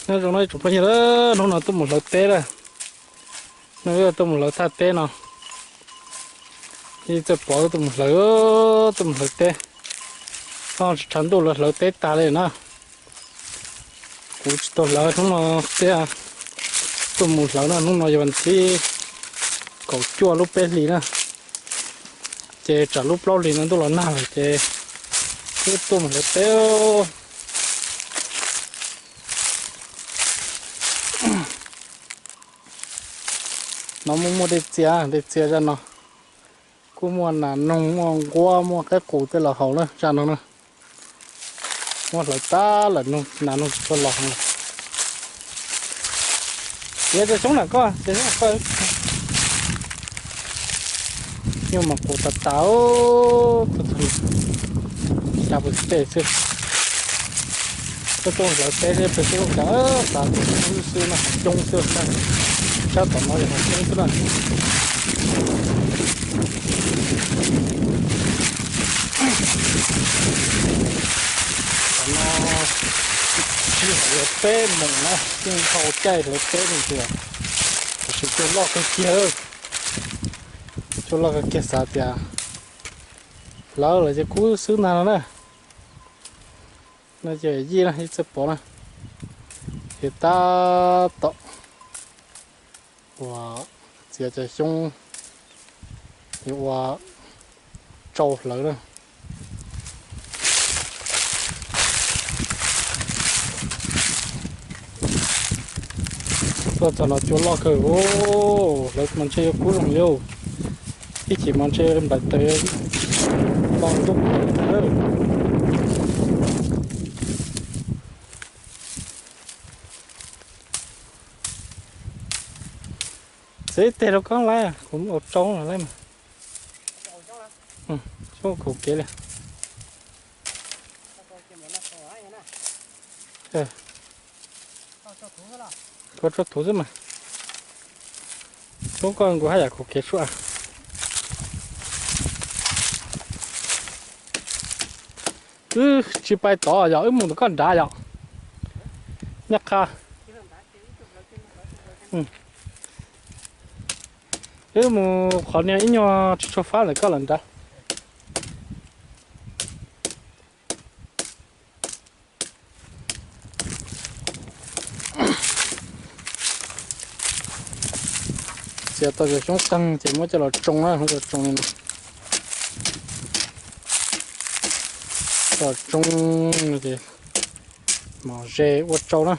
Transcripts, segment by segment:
Nyob zoo no ib tsoom phooj ywg, hnub no tuaj mus hlawv teb lawm. No tuaj mus hlawv thaj teb no. Ib txawj pov tuaj mus hlawv, tuaj mus hlawv teb. Tsis tshav ntuj lawv hlawv teb tag li na. Kuv tsis tau hlawv hnub no thiab, tuaj mus hlawv na. Hnub no yog vas thib kaum cuaj lub peb hlis na, ces tsam lub plaub hlis no ntuj los nag lawm ces wb tuaj mus hlawv teb. No muaj muaj dej txias, dej txias zaj no. Kuj muaj nas noog, muaj nquab, muaj qaib qus tej los haus na zaj no na. Muab hlawv tag lawm, nas noog tsis tshua los. Tiav cov xyoob na koj, cov xyoob na koj. Nyuj mas qus tas tas, xya pua tej xwb. Tuaj tuaj hlawv teb pem xyoob cas xav tias xyoob xwb no, coob xwb na. Sab tom no yog coob xwb na. Tam no sij hawm yuav peb moos na, yeej dhau caij hlawv teb no tiag, tiam sis cua loj kawg kiag. Cua loj kawg kiag, xav tias hlawv lawm ces kub xwb ntag no na. No ces yij na, yij txawj pov na, ces tab tom uas txiav cov xyoob yuav ua tsau hlawv na. Tuaj txog no cua loj kawg, hlawv mas ntshe yuav kub zoo li. Ib chim mas ntshe nplaim taws los ntuj. Txiav ib teg rau koj laib, kuv mus ua tsau laib mas. Xyoob khaum kev li. Koj tso thuv xwb mas. Xyoob koj nkaus haj yam khaum kev suab. Wb tsis pais tod yog wb mus ntawm koj nrad yom. Nyaj qha. Wb mus qhov niag ib nyuag tsis tshua fab ntawm koj lawm nrad. Txiav tau cov xyoob qeeg ces muab coj los tsoo na, coj los tsoo li no. Coj los tsoo ces mam ze ua tsau na.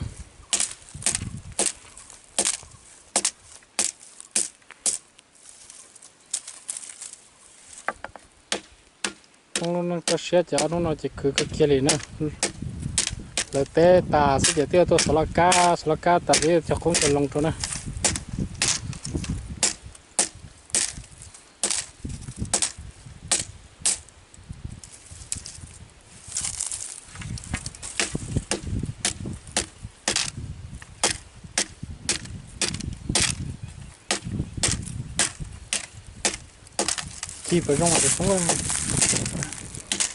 Hmoob lub neej toj siab ces ob hnub no ces khwv kawg kiag li na. Lawv teb tas xwb ces twb tuaj xov laj kab, xov laj kab tas ces cog qoob cog loo rau na. Ci pam zoo,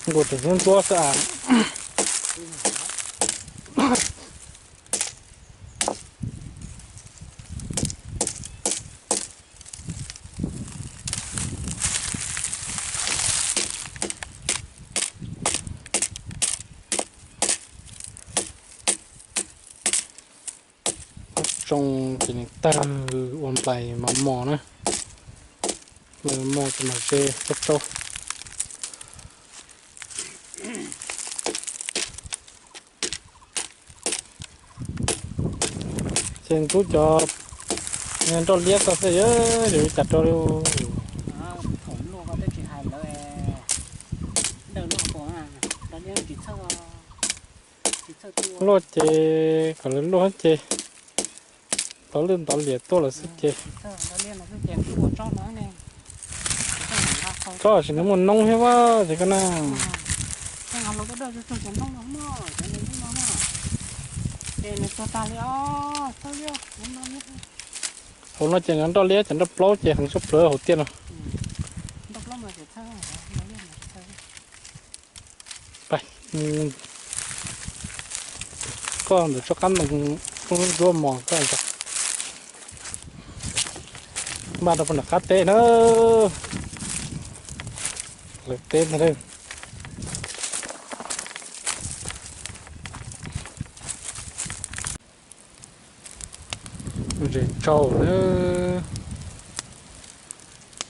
nkaus tseem ntxuab ntxuab xwb as. Tsoo ces nws tawg ua nplais mos mos na. Mos mos ces mam ze coj rau. Ces ntub cov nroj liab ko xwb, yog li cas rau li. Luaj ces kom lawv luaj ces ntov lwj ntov liam tuaj lawm xwb ces. Koj sim nws muaj noob thiab vaj ces koj na. Hauv no ces nroj liab ces nroj plaub ces heev suab plawv hauv tiaj no. Koj ntawm tsob qab ntoo Ntsuab mos koj npaj rau pem nram qab teb na. Lawv teb ntag. Zes tsau na,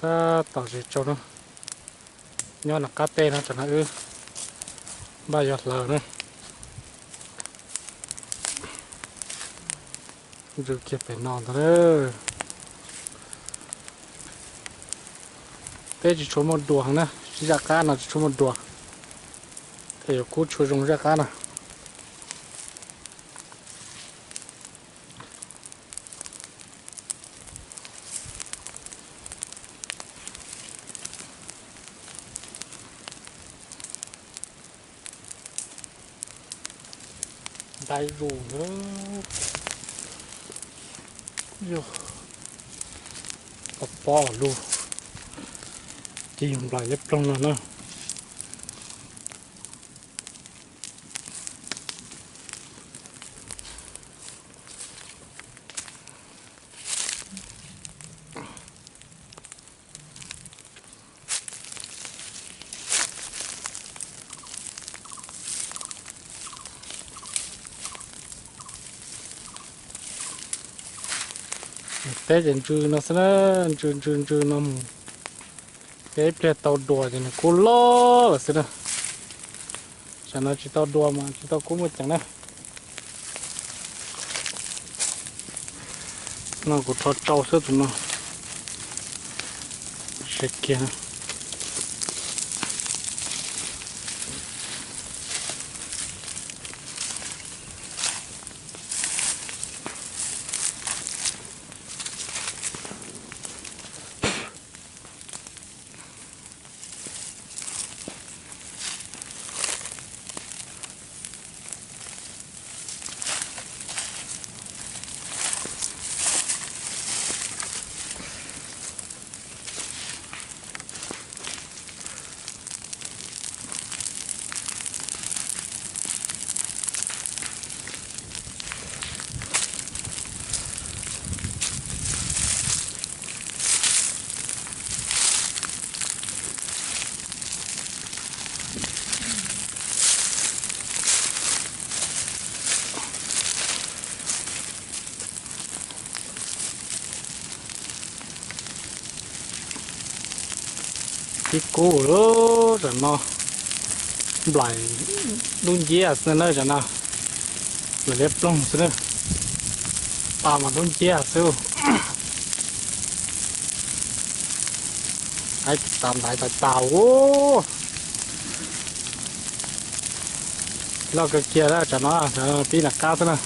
tab tom zes tsau na. Nyob nram qab teb no tsam no wb npaj yuav hlawv na. Ntsw kiag pem no ntag. Teb tsis tshua muaj dua heev na, zaj qab no tsis tshua muaj dua. Tej yuav kub tshua zoo zaj qab no. Ntais zus ntag. Yog, pov pov lug, ces yog nplaim liab ploog no na. Teb ces ntsw no xwb na, ntsw ntsw ntsw no mus, ces ib pliag tau dua ces nws kub loj lawm xwb na. Tsam no tsis tau dua mas tsis tau kub muaj ceem na. No kuv rho tsau xwb tus no. Sawv kiag. Tib kub lawm tam no, nplaim dub nciab xwb na tam no, nplaim liab ploog xwb na, tas mas dub nciab xwb. Hais tas ntaiv tas tas ua loj kawg kiag tam no, pib nram qab xwb na.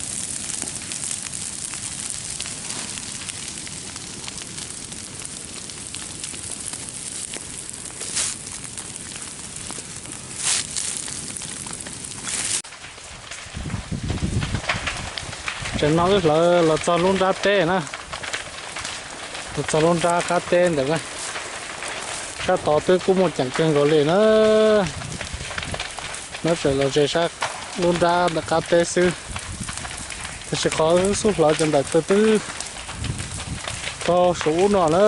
Tam no wb hlawv los txog lub nrab teb na, los txog lub nrab qab teb ntawd na. Sab tod twb kuj muaj ceem kawg nkaus li na. Nyob tseem los ze sab lub nrab ntawm qab teb xwb, tab sis qhov wb xub hlawv cov ntawm twb twb tog saum ub no na.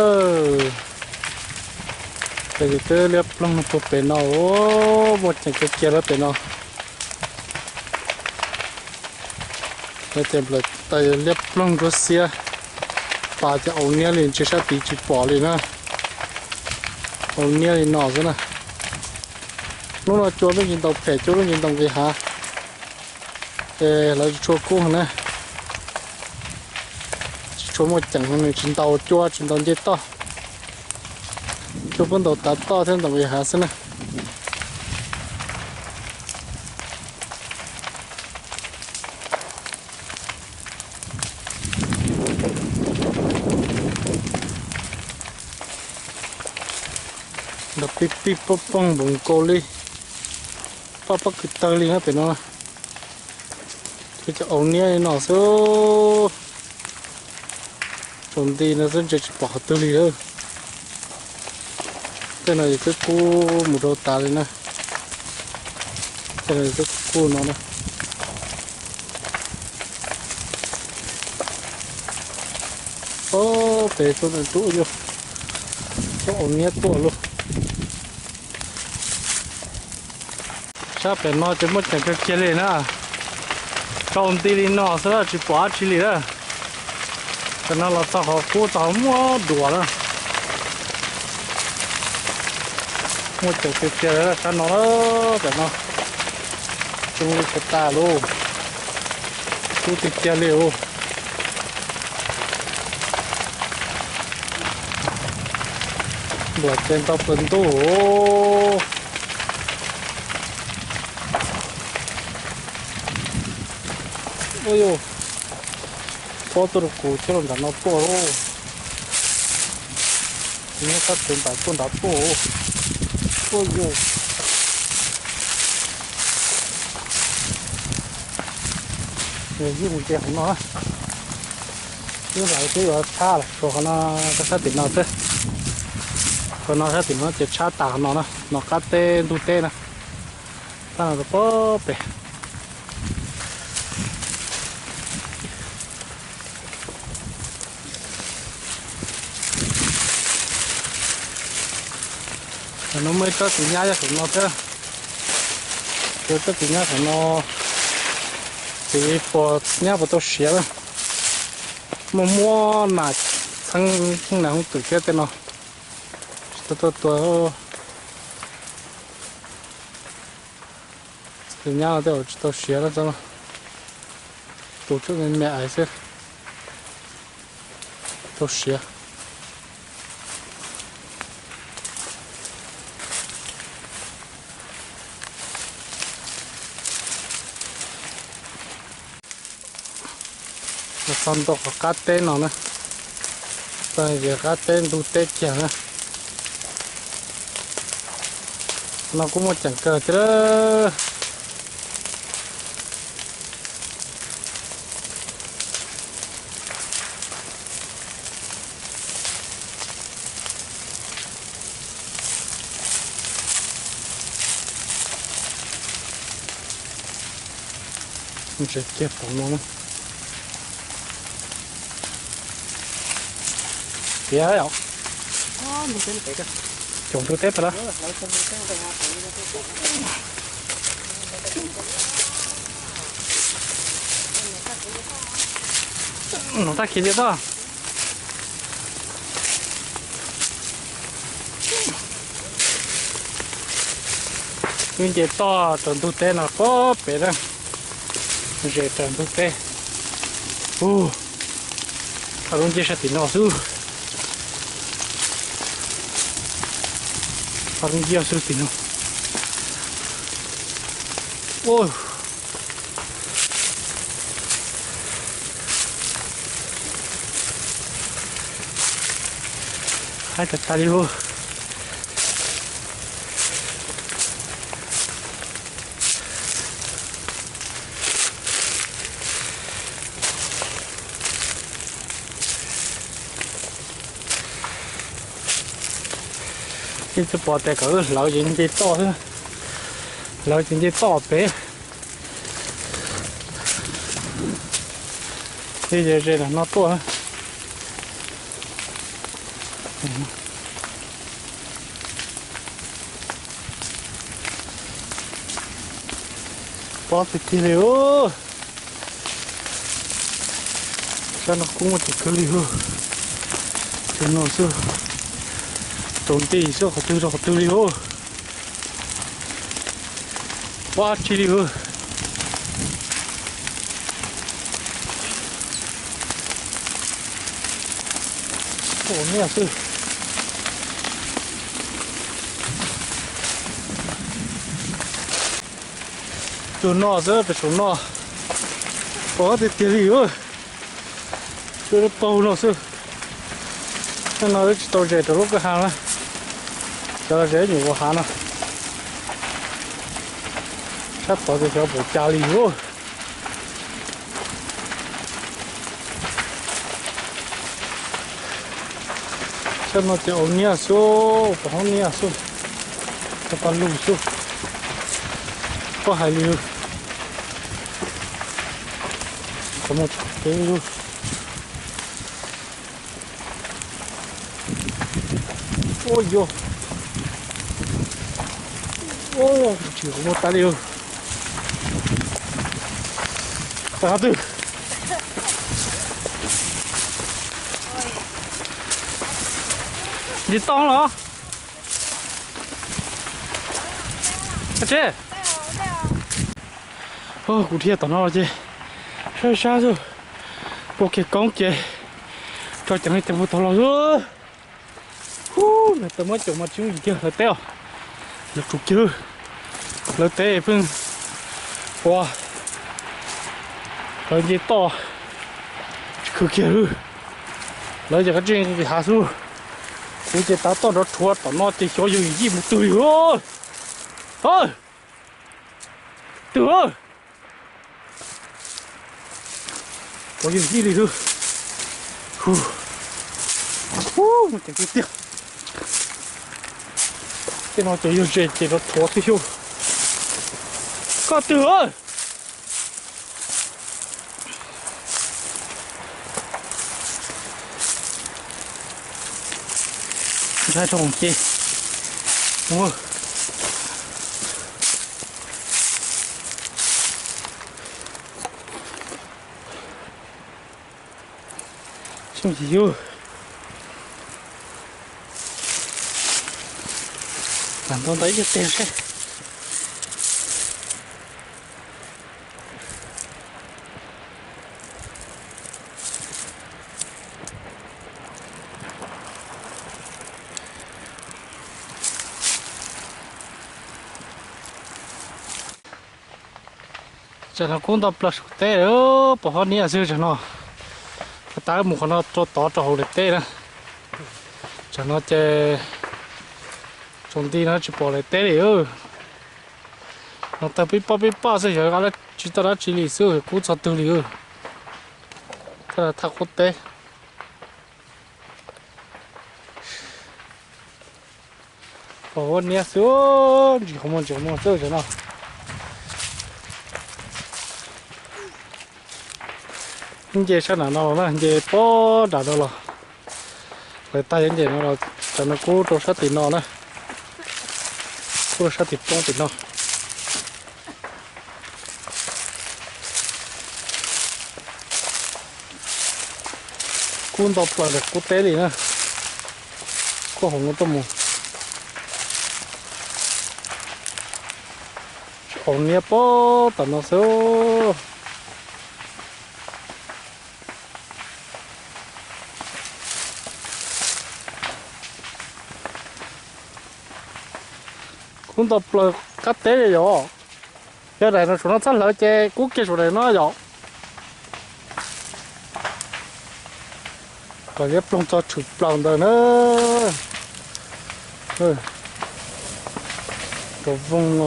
Ces twb liab ploog puag pem no, muaj ceem kawg kiag lawm pem no. Ces nplaim tais liab ploog nruab xiab, pas ces au niab li, ntshe sab tid tsis pom li na. Au niab li no xwb na. Hnub no cua pheej tsis ntaus phem, cua pheej tsis ntaus nqis hav, ces lawv tsis tshua kub na. Tsis tshua muaj ceem, nws tsis ntaus cua tsis ntaus nce toj. Cua pheej ntaus tav toj thiab ntaus nqis hav xwb na. Nrog pib pib pob poog npaum nkaus li, pab pob kws tawg li na pem no. Twb cov au niab li no xwb. Tsaus nti no xwb ntshe tsis pom qhov twg li lawm. Tej no yus twb kub mus rau tas li na. Tej no yus twb kub no na. Pem tuaj rub yus, tuaj ua niab tuaj lauj. Sab pem no ces muaj ceem kawg kiag li na. Tsaus nti li no xwb tsis pom dab tsi li na. Tam no los txog qhov qub txog qhov muaj duav na. Muaj ceem tiag tiag li sab no, tam no zoo li tsis tas lauj. Kub tiag tiag li lauj. Nplaim ces ntau plaws ntuj. Ua yus, pob tuaj rau kuv coj los nram no tuaj lauj. Nyob sab tsev nram tuaj nram tuaj. Ua yus, yus mus nce qhov no. Twb hlawv twb yuav tshab lawm, tshuav qhov no rau sab tim no xwb. Qhov no sab tim no ces tshab tas qhov no na, no qab teb ntug teb na. Tab no rau pob pem. Tam no muaj ib tsob txiv nyab nyob saum no thiab. Cov tsob txiv nyab saum no, txiv puas nyab puas tau siav na. Muaj muab nas txheeb nas hoob twm thiab tej no. Tsis tau tuaj tua. Txiv nyab no tej zaum tsis tau siav na, tus tsuas me me ais xwb. Tau siav. Los txog ntua qhov qab teb no na, txog qab teb ntug teb kiag na. No kuj muaj ceem kawg thiab. Ntses kiag pom no na. Tiag yom. Caum ntug teb pem lawm. Nom tag khiv tiag toj. Wb nce toj raws ntug teb no pob pem na, zes raws ntug teb. Ua, qhov lub ncej sab tim no xwb. Qhov lub ncej xwb tim no. Ua, haib tas tas li lauj. Yeej tsis pom tias kom wb hlawv ces nce toj xwb, hlawv ces nce toj pem. Ib ze ze no tuaj. Pob tiag tiag li os. Sab no kub muaj ceem kawg li os. Tus no xwb, tsaus nti xwb qhov twg rau qhov twg li os. Pob tsi li os. Ua niag xwb. Tus no xwb pem saum no. Pob tiag tiag li os. Tus paug no xwb. Tej no twb tsis tau zes rau lub kwj ha na. Cov zes nyuam qhuav hav no. Sab tod ces xyov puas cas li os. Sab no ces ua niag xwb, pom hoob niag xwb. Cov paj lug xwb. Pob hais li. Qhov muaj pem lug. Ua yuav, tsis muaj tas li. Tawm qhov twg? Nce toj los? Tse, kuv dhia tom no los ces sab sab xwb, puag kiag koob ces tso ceev li ceev puag tod los xwb. Hub, niag tawg muab caum mas tsis yooj yim kiag lawv teb os. Lawv tsum kiag, lawv teb pheej ua, lawv nce toj tsis khwv kiag lawm. Lawv ces qab tsij nqis hav xwb. Kuv ces tav toj nrov rhuav tom no ces xyov yog yij mus twg li. Hawj, twg? Ua yog yij li xwb. Hub, muaj ceem tiag tiag. Tej no ces yog ze ces nrov rhuav xwb xyov. Koj twg? Ntshai rau hauv ces. Tsis yog. Lam ntaus ntawm ib co teg seb. Tsam no kub nto plaws saum teb, pos hob niab xwb tsam no. Tab mus qhov no rau tod rau hauv daim teb na. Tsam no ces tsaus nti no tsis pom daim teb li. No tawg pib pob pib pob xwb, xyov tsis tau dab tsi li xwb, kub txog twg li. Thaj qub teb. Pos hob niab xwb, ntsis qhov muag ntsis qhov muag xwb tsam no. Nce sab nram no los na, nce pob nram no los. Lawv tag yuav nce no los, tsam no kub rau sab tim no na. Kub rau sab tim roob tim no. Kub nto plaws ntawm kub teb li na. Kub hauv no tuaj mus. Tsis qhov niab pob tom no xwb. Kub nto plaws qab teb li yom. Yog daim no saum no txhob hlawv ces kub kiag saum daim no yom. Kom liab ploog txog tshwm plaws ntawd na. Rau voog no,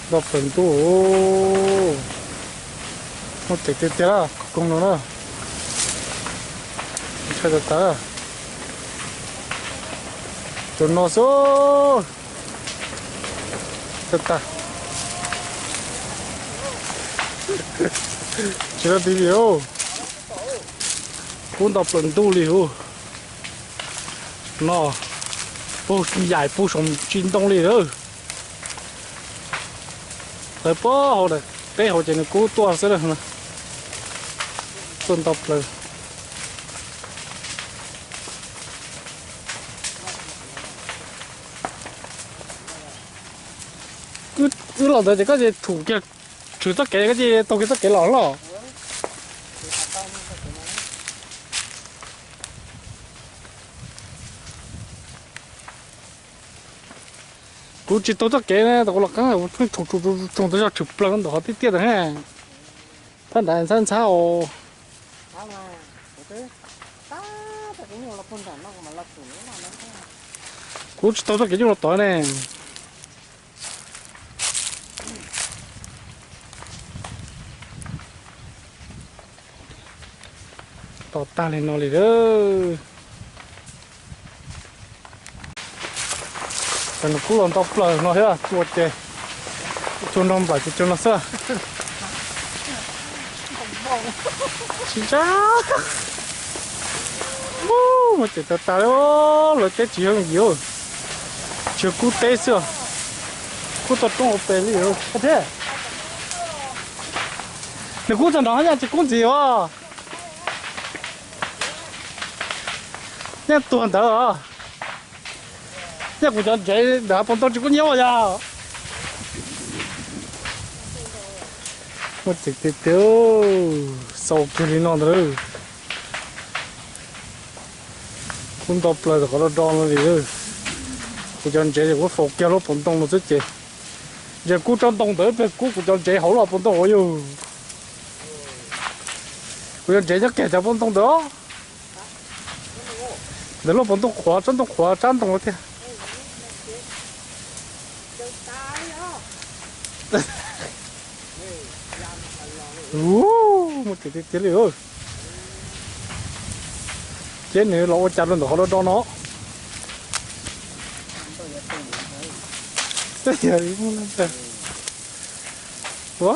nto plaws ntuj. Muaj ceem tiag tiag lawm koog no na. Ntshai tas tas. Cov no xwb. Tag tag. Tsis tau tiv li. Kub nto plaws ntuj li hub. No, puag yaim puag saum tsis ntoo li lawm. Tawv pob hauv, teb hauv ces nws kub tuaj xwb na. Tuaj nto plaws. Wb los ntawd ces koj ces thum kiag tshwm txoj kev, koj ces taug kiag txoj kev los los. Kuv tsis taug txoj kev na, kuv los qeeb, kuv pheej tsoo tsoo tsoo tsoo tau zog tshwm plaws ntawm qhov tiaj tiaj ntawd na. Thaj nrad ntxhab ntxhab os. Kuv tsis taug txoj kev nyuj los tod ne. Tos tag li no li lawm. Ces nws kub los nto plaws no thiab, tua ces ib tug no nplaim ces tus no xwb. Tsis ntshai. Mus tseem tag tas li, lawv teb tsis yooj yim, tsis yog kub teb xwb, kub toj roob hauv pes li. Nws kub txog nrad nyaj tsis kub ntxiv os. Nyaj tuag ntawd os. Nyaj kuv cov ntsev ntawm hav paus ntoo tsis kub nyiab os yog. Muaj tseem tiag tiag, xaus kiag li no ntag. Kub nto plaws tom qhov do do no li. Kuv cov ntsev ces kuv faus kiag lub paus ntoo no xwb ces, ntsia kub tsob ntoo ntawd pliag kub kuv cov ntsev hauv lub paus ntoo hauv yug. Kuv cov ntsev nyob kiag cov paus ntoo ntawd. Ntawm lub paus ntoo qhuav, tsob ntoo qhuav, tsab ntoo no tiag. Muaj tseem tiag tiag li. Ces nws los ua cas rau ntawm qhov do do no. Ua,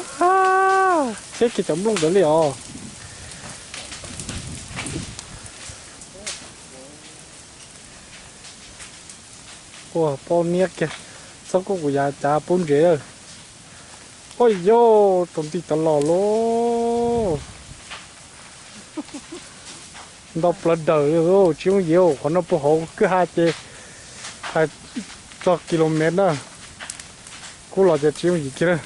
thiab kiag cov nplooj ntawd li os. Ua poj niab kiag, txhob kub kuv yav cav pub ntsev. Ua yog rau nti tas los lauj. Nto plaws dawm li, tsis yooj yim, qhov no puag hauv kwj ha ces hais txog kilomev na, kub los ces tsis yooj yim kiag na.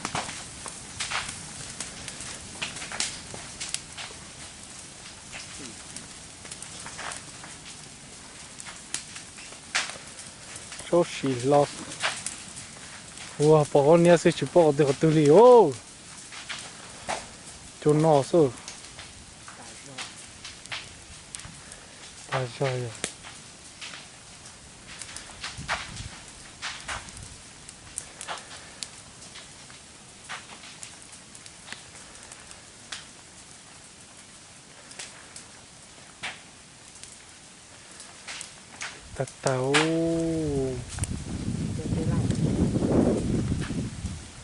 Tsob sim hlo. Ua pom qhov niab xwb tsis paub qhov twg qhov twg li os. Cua no xwb. Tag zog yog. Tag tag.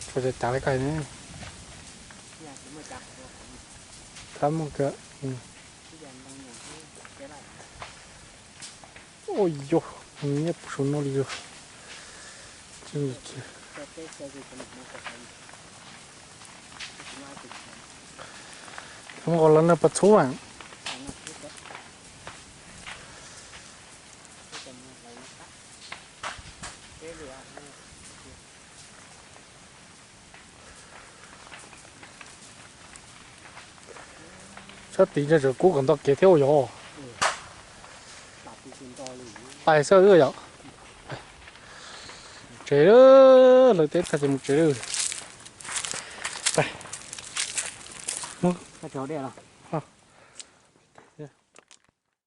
Tsuas cav cav li koj ne. Tab muaj kawg. Ua yog, nyiab puag saum no li os. Muab qos los noj pas txhub mas. Sab tid ntshe tseem kub kom nto kev thiab ua yog. Pais xwb yom. Tsev, lawv teb tag ces mus tsev lawm. Pais.